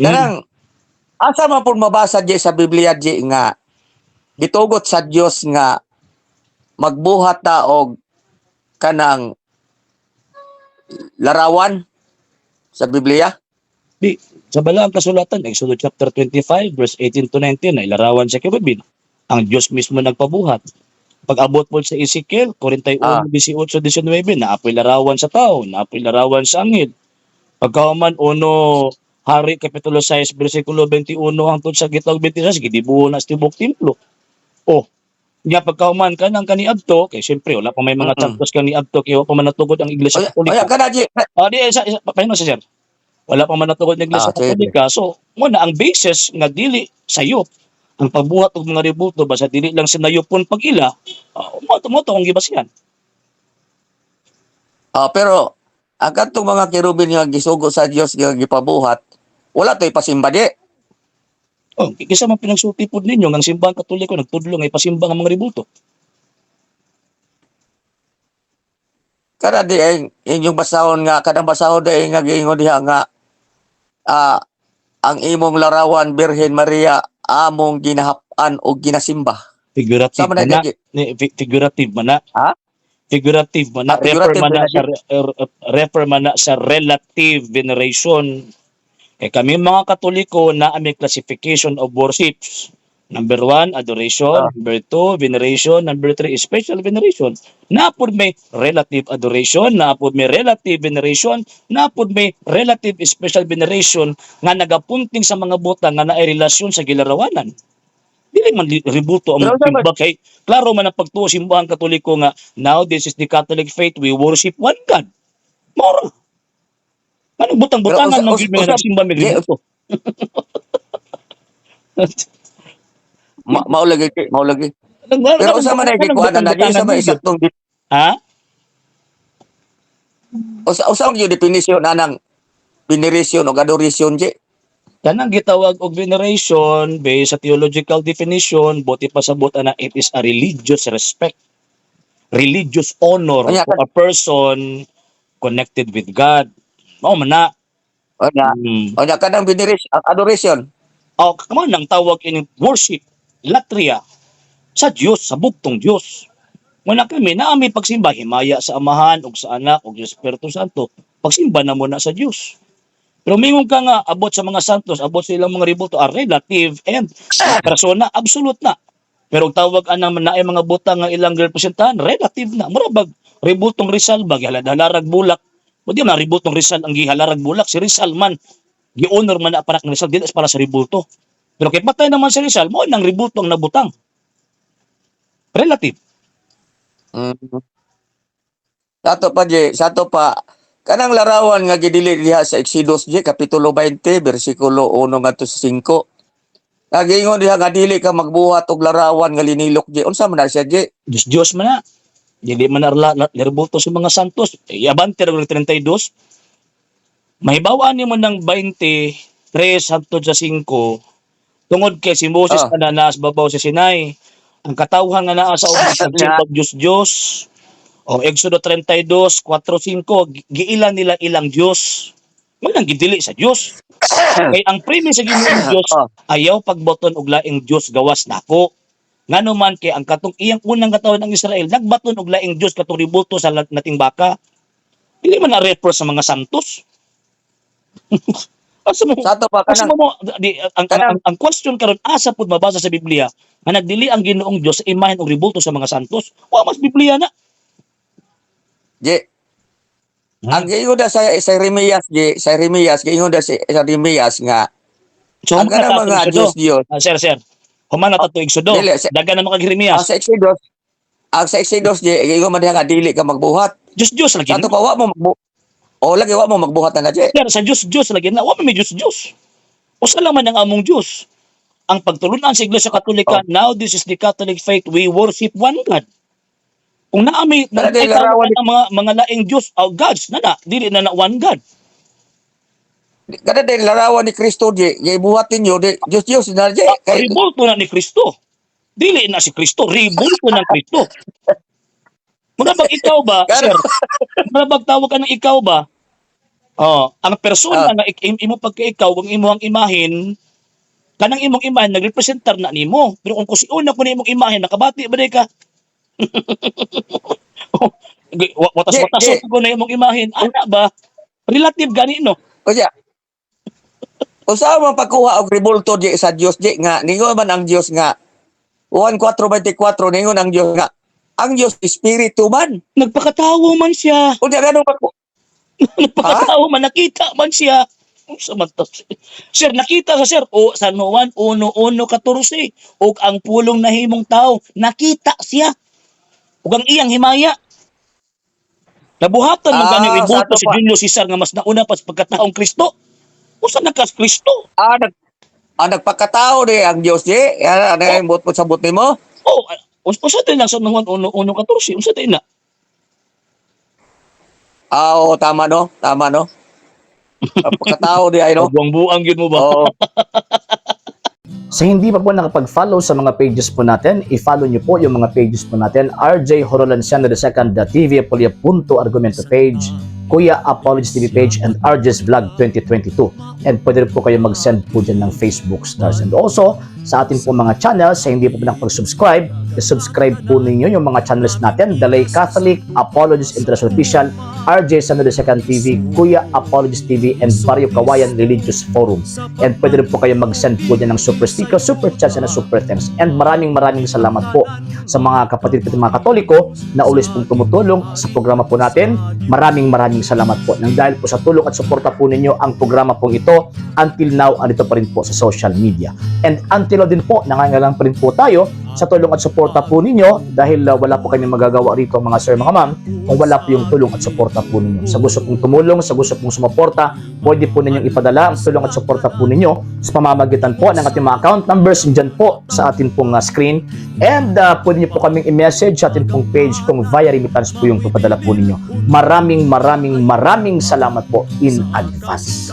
Kanang asa man pud mabasa, Ji, sa Biblia, Ji, nga gitugot sa Dios nga magbuhat ta og kanang larawan sa Biblia? Di, sa Balaang Kasulatan, Exodus chapter 25, verse 18 to 19, na ilarawan sa kerubin. Ang Diyos mismo nagpabuhat. Pag-abot po sa Ezekiel, 41, 18, 19, naapoy larawan sa tao, naapoy larawan sa anghel. Pagkahuman, uno Hari Kapitulo 6, versikulo 21 hangtod sa gitag 26, gidibuho na sa tibok templo. Oh, nya pagkahuman kanang kaniadto, kay siyempre wala pa may mga santos kaniadto kay wa pa man natugod ang Iglesia Oy, Katolika. oy, kana, Ji. Ah, di isa pahino sa sir. Wala pa man natugod ng Iglesia Ah, sige. Katolika. So, muna ang basis nga dili sayop ang pagbuhat og mga rebulto basta dili lang sinayopon pag-ila, mo to ang gibasihan. Ah, pero ang kadtong mga kerubin nga gisugo sa Dios nga gipabuhat, wala to'y pasimba, di. Oh, kisa man pinagsulti pod ninyo nga ang Simbahan Katoliko nagtudlo nga ipasimba ang mga rebulto. Kada di ay inyong basahon nga kadang basahon di nga giingon diha nga ang imong larawan, Birhen Maria, among ginahap-an o ginasimba. Figurative Sama man na na, di. Figurative man na. Ha? Figurative man na, Ah, refer figurative man na man na. sa refer man na sa relative veneration. Kay kami mga Katoliko na may classification of worships. Number one, adoration. Number two, veneration. Number three, special veneration. Napod may relative adoration, napod may relative veneration, napod may relative special veneration nga nagapunting sa mga butang nga naay relasyon sa gilarawanan. Dili man rebulto ang Pero sa simba kay klaro man ang pagtuo Simbahan Katoliko nga now this is the Catholic faith, we worship one God. Mao ra. Anong butang-butangan Pero man gyud may nagsimba may rebulto? Mao lagi, Ki, mao lagi. Pero usa man ay gikuan na di sa may isaktong Ha? Usa man yung definition anang veneration o adoration, Ji? Kanang gitawag og veneration based sa theological definition, buot pasabot ana, it is a religious respect, religious honor Kanya to a person connected with God. Mao man na. Onya, onya kanang veneration, ang adoration. O kamo nang tawag ini worship, latria sa Dios, sa bugtong Dios. Muna kami naa mi pagsimba himaya sa Amahan ug sa Anak ug sa Espiritu Santo. Pagsimba na mo na sa Dios. Pero mingon ka nga abot sa mga santos, abot sa ilang mga rebulto are relative and persona absolute na. Pero og tawag anang naay mga butang nga ilang representahan, relative na. Mura bag rebultong Rizal ba gihalarag bulak. Di man rebultong Rizal ang gihalarag bulak, si Rizal man gi-honor man na para kang Rizal, dili para sa rebulto. Pero kay patay naman si Rizal, mo nang rebulto ang nabutang. Relative. Sato pa, Ji, sato pa kanang larawan nga gidili diha sa Exodus, Ji, kapitulo 20 bersikulo 1 ngadto sa 5. Nagingon diha nga dili ka magbuhat og larawan nga linilok, Ji. Unsa man na siya, Ji? Diyos Diyos man na. Dili man na rebulto sa mga santos. Eh, abante ra 32. Mahibaw-an nimo ng 23 hangtod sa 5 tungod kay si Moses na naa sa babaw sa Sinai. Ang katawhan nga naa sa ubos nagsimbag Diyos Diyos. O Exodo 32, 4, 5, giila nila ilang Diyos. Walang gidili sa Diyos. Kay ang premise sa Ginoong Diyos, ayaw pagbaton og laing Diyos gawas nako. Ngano man kay ang katong iyang unang katawhan ng Israel nagbaton og laing Diyos, katong rebulto sa nating baka. Dili man na refer sa mga santos. Asa mo Sato pa asa kanang mo di, ang, ang question karon, asa pud mabasa sa Biblia nga nagdili ang Ginoong Diyos sa imahen og rebulto sa mga santos? Wa mas Biblia na. Ji, ang giingon na sa Jeremias, Ji, sa Jeremias, giingon na sa Jeremias nga So ang human na kanang ta mga Exodo. Diyos Diyos. Ah, sir, sir. Human na ta to Exodo. Dili, Dagan na ang makag Jeremias. sa Exodus, ang sa Exodus, Ji, giingon man diha nga dili ka magbuhat. Diyos Diyos lagi Sato na. pa wa mo O lagi wa mo magbuhat na, Ji. Sir, sa Diyos Diyos lagi na. Wa man may Diyos Diyos. Usa lang man ang among Diyos. Ang pagtulunan sa Iglesia Katolika, now this is the Catholic faith, we worship one God. Kung naa may Pero di ay tawag larawan ang mga laing Diyos, oh, gods na na, dili na na one God. Kada din larawan ni Kristo, Ji, gibuhat ninyo di Diyos Diyos na, Ji. Ah, Kay rebulto na ni Kristo. Dili na si Kristo, rebulto ng Kristo. Muna bag ikaw ba, Kano sir? Muna bag tawag ka ng ikaw ba? Oh, ang persona Ah. nga imo pagka ikaw ang imong imahin, kanang imong imahin nagrepresentar na nimo. Pero kung kusiuna ko na imong imahin, nakabati ba di ka? Watas-watas Di, di. ko na imong imahin. Ana ba? Relative gani, no? Unya. Usa man pagkuha og rebulto di sa Dios di nga ningon man ang Dios nga Juan 4:24, ningon ang Dios nga ang Dios espiritu man. Nagpakatawo man siya. Unya ganun pa? Nagpakatawo man, nakita man siya. Unsa man to? Sir, nakita sa sir o San Juan 1:1-14 ug ang pulong nahimong tao, nakita siya. Ug ang iyang himaya. Nabuhatan man Ah, gani sa rebulto ato si pa. Julio Cesar nga mas nauna pa sa pagkataong Kristo. Usa na kas Kristo? Ah, nagpakatao di ang Dios di. Ano ano yung buot mo sa buot nimo? Oh, usa din lang San Juan 1:1-14, unsa din na? Ah, oo, tama no? Tama no? Pagkatao di ay no? Buang-buang gyud mo ba? Oo. Sa hindi pa po nakapag-follow sa mga pages po natin, i-follow nyo po yung mga pages po natin. RJ Horolanciano II, The TV Apolia Punto Argumento page, Kuya Apologies TV page, and RJ's Vlog 2022. And pwede rin po kayo mag-send po dyan ng Facebook stars. And also, sa atin po mga channels, sa hindi po nakapag-subscribe, i-subscribe po ninyo yung mga channels natin. Dalay Catholic, Apologies International Official, RJ Sano II TV, Kuya Apologies TV, and Barrio Kawayan Religious Forum. And pwede rin po kayo mag-send po dyan ng super sticker, super chats, and super thanks. And maraming maraming salamat po sa mga kapatid po mga Katoliko na always pong tumutulong sa programa po natin. Maraming maraming salamat po. Nang dahil po sa tulong at suporta po ninyo ang programa pong ito, until now, andito pa rin po sa social media. And until now din po, nangangailangan pa rin po tayo sa tulong at suporta po ninyo dahil wala po kami magagawa rito, mga sir, mga ma'am, kung wala po yung tulong at suporta po ninyo. Sa gusto pong tumulong, sa gusto pong sumuporta, pwede po ninyong ipadala ang tulong at suporta po ninyo sa pamamagitan po ng ating mga account numbers dyan po sa ating pong screen. And pwede niyo po kaming i-message sa ating pong page kung via remittance po yung papadala po ninyo. Maraming maraming maraming salamat po in advance.